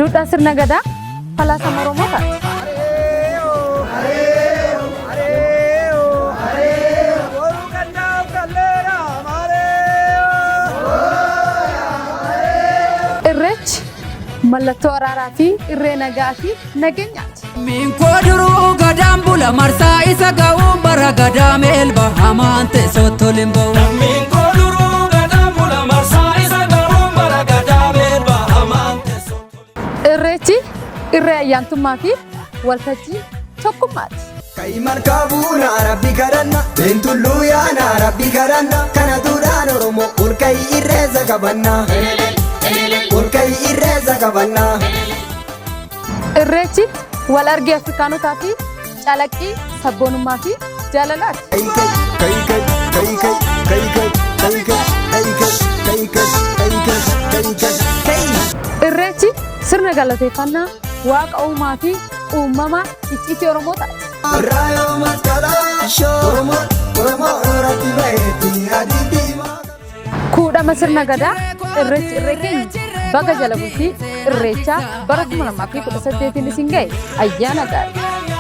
Duudhaan sirna gadaa falaasama Oromoo taati. Irreechi mallattoo araaraa fi irree nagaa fi nageenyaati. Miinkoo duruu gadaan bula marsaa isa ga'uun bara gadaa meelba hamaan teessoo tolin ba'u. Lammiinkoo duruu gadaan bula marsaa isa ga'uun bara gadaa meelba hamaan teessoo. Irreechi irree ayyaantummaa fi waltajjii tokkummaati. Kai malkaa buuna rabbi kadhanna Beentulluu yaana rabbi kadhanna Kana duudhaan Oromoo ol ka'i irreessa qabanna Ol ka'i irreessa qabanna. Irreechi wal argee Afrikaanotaa fi calaqqii sabboonummaa fi jaalalaati. Kai kai kai kai kai kai kai kai kai kai kai kai kai kai kai kai kai kai. Irreechi sirna galateeffannaa waaqa uumaa fi uumama icciitii Oromoo taati. Raayoo masqalaa Oromoo Oromoo irratti baheetti adii diimaa. Kuudhama sirna gadaa irreechi irree keenya baga jala bultii irreechaa bara 2018 isin ga'e ayyaana gaarii.